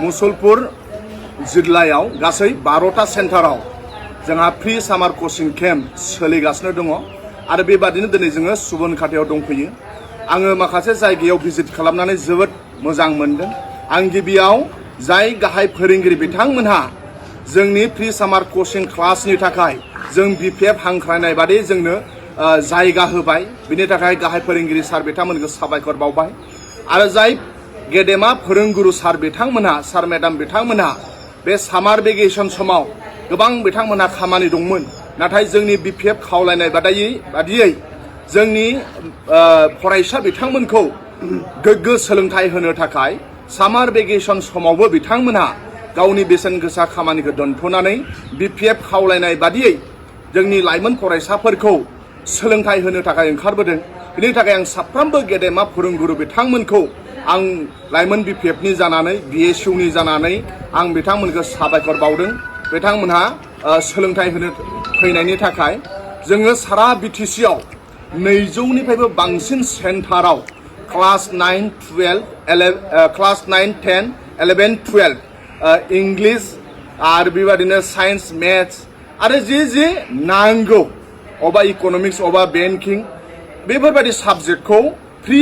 मसलपुर जिल्लायाव गासै 12टा सेन्टाराव जोंहा फ्रि सामार कोचिं केम्प सोलिगासिनो दङ आरो बेबादिनो दिनै जोङो सुबनखाथायाव दंफैयो। आङो माखासे जायगायाव भिजिट खालामनानै जोबोद मोजां मोनदों। आं गिबियाव जाय गाहाय फोरोंगिरि बिथांमोनहा जोंनि फ्रि सामार कोचिं क्लासनि थाखाय जों BPF हांख्रायनाय बादि जोंनो जायगा होबाय, बिनि थाखाय गाहाय फोरोंगिरि सार बिथांमोनखौ साबायखर बावबाय। आरो जाय गेदेमा फोरोंगुरु सार बिथांमोनहा, सार मेडाम बिथांमोनहा बे सामार भेकेसन समाव गोबां बिथांमोनहा खामानि दंमोन, नाथाय जोंनि BPF खावलायनाय बादियै जोंनि फरायसा बिथांमोनखौ गोग्गो सोलोंथाइ होनो थाखाय सामार भेकेसन समावबो बिथांमोनहा गावनि बेसेन गोसा खामानिखौ दोनथ'नानै BPF खावलायनाय बादियै जोंनि लाइमोन फरायसाफोरखौ सोलोंथाइ होनो थाखाय ओंखारबोदों। बिनि थाखाय आं साफ्रोमबो गेदेमा फोरोंगुरु बिथांमोनखौ आं लाइमोन BPFनि जानानै BSUनि जानानै आं बिथांमोनखौ साबायखर बावदों। बिथांमोनहा सोलोंथाइ होनो फैनायनि थाखाय। जोङो सारा BTCआव 200निफ्रायबो बांसिन सेन्टाराव क्लास 9, 10, 11, 12 इंलिश आरो बेबादिनो साइन्स, मेथ्स आरो जे नांगौ अबा इक'नमिक्स अबा बेंकिं बेफोरबायदि साबजेक्टखौ फ्रि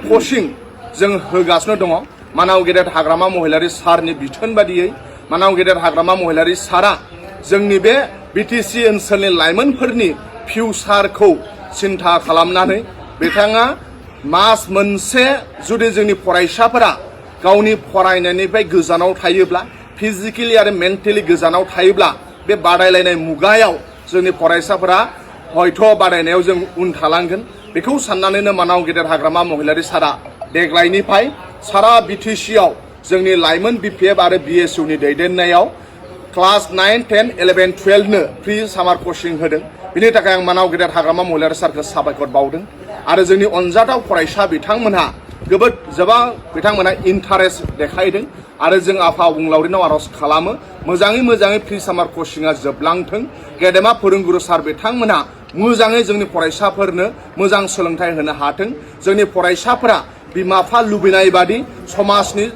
कचिं जों होगासिनो दङ। मानाव गेदेर हाग्रामा महिलारि सारनि बिथोन बादियै मानाव गेदेर हाग्रामा महिलारि सारा जोंनि बे BTC ओनसोलनि लाइमोनफोरनि फिउचारखौ सिन्था खालामनानै बिथाङा मास मोनसे जुदि जोंनि फरायसाफोरा गावनि फरायनायनिफ्राय गोजानाव थायोब्ला, फिजिकेलि आरो मेन्टेलि गोजानाव थायोब्ला बे बादायलायनाय मुगायाव जोंनि फरायसाफोरा हयथ' बादायनायाव जों उन थालांगोन। बेखौ साननानैनो मानाव गेदेर हाग्रामा महिलारि सारा देग्लायनिफ्राय सारा BTCआव जोंनि लाइमोन BPF आरो BSUनि दैदेननायाव क्लास 9, 10, 11, 12 नो फ्रि सामार कचिं होदों। बिनि थाखाय आं मानाव गेदेर हाग्रामा महिलारि सारखौ साबायखर बावदों। आरो जोंनि अनजाथाव फरायसा बिथांमोनहा गोबां बिथांमोनहा इन्टारेस्ट देखायदों आरो जों आफा अबंलावरिनाव आर'ज खालामो मोजाङै फ्रि सामार कचिंआ जोबलांथों। गेदेमा फोरोंगुरु सार बिथांमोनहा मोजाङै जोंनि फरायसाफोरनो मोजां सोलोंथाइ होनो हाथों। जोंनि फरायसाफोरा बिमा बिफा लुबैनाय बादि, समाजनि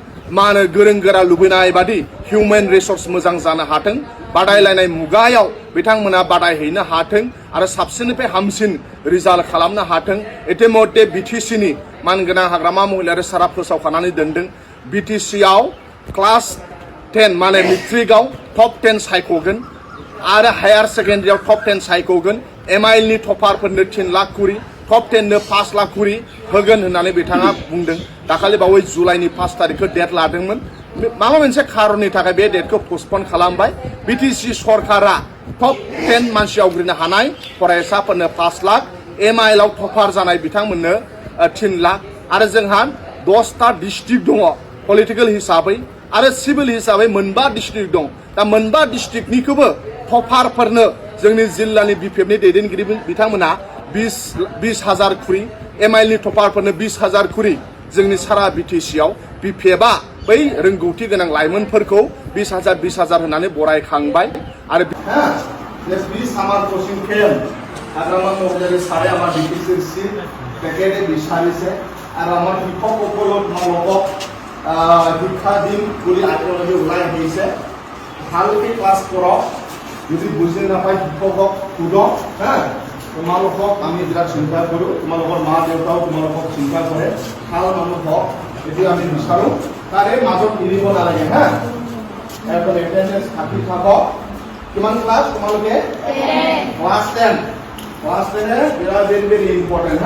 गोरों गोरा लुबैनाय बादि हिउमेन रिसर्स मोजां जानो हाथों। बादायलायनाय मुगायाव बिथांमोना बादायहैनो हाथों आरो साबसिननिफ्राय हामसिन रिजाल्ट खालामनो हाथों। इतिमध्य BTCनि मानगोनां हाग्रामा महिलारि सारा फोसावखानानै दोनदों। BTCआव क्लास 10 मेट्रिकआव टप 10 सायख'गोन आरो हायार सेकेन्डारियाव टप 10 सायख'गोन। MILनि टपारफोरनो 3 लाख खरि, टप 10नो 5 लाख खरि होगोन होननानै बिथाङा बुंदों। दाखालि बावै जुलाइनि 5 तारिखखौ डेट लादोंमोन। माबा मोनसे खारननि थाखाय बे डेटखौ पस्टपन खालामबाय। BTC सरकारा टप 10 मानसि आवग्रिनो हानाय फरायसाफोरनो 5 लाख, MILआव टपार जानाय बिथांमोननो 3 लाख आरो जोंहा 10टा डिस्ट्रिक्ट दङ पलिटिकेल हिसाबै आरो सिभिल हिसाबै 9 डिस्ट्रिक्ट दं। दा 9 डिस्ट्रिक्टनिखौबो टपारफोरनो जोंनि जिल्लानि BPFनि दैदेनगिरि बिथांमोना 20,000 खरि, MILनि टपारफोरनो 20,000 खरि जोंनि सारा BTCआव BPFआ बै रोंगौथि गोनां लाइमोनफोरखौ 20,000 होननानै बरायखांबाय। आरो फ्रि सामार कोचिं केम्प हाग्रामा महिलारि सारे आमार BTC পেকেটে বিচাৰিছে আৰু আমাৰ শিক্ষকসকলৰ তোমালোকক শিক্ষা দিম বুলি আপোনালোকে ওলাই আহিছে। ভালকৈ ক্লাছ কৰক, যদি বুজি নাপায় শিক্ষকক সোধক। তোমালোকক আমি বিৰাট চিন্তা কৰোঁ, তোমালোকৰ মা দেউতাও তোমালোকক চিন্তা কৰে। ভাল মানুহ হওক এইটো আমি বিচাৰোঁ, তাৰে মাজত মিলিব নালাগে। একদম এটেণ্ডেঞ্চ থাকি থাকক। কিমান ক্লাছ তোমালোকে? ক্লাছ 10 বিৰাট ভেৰি ইম্পৰ্টেণ্ট।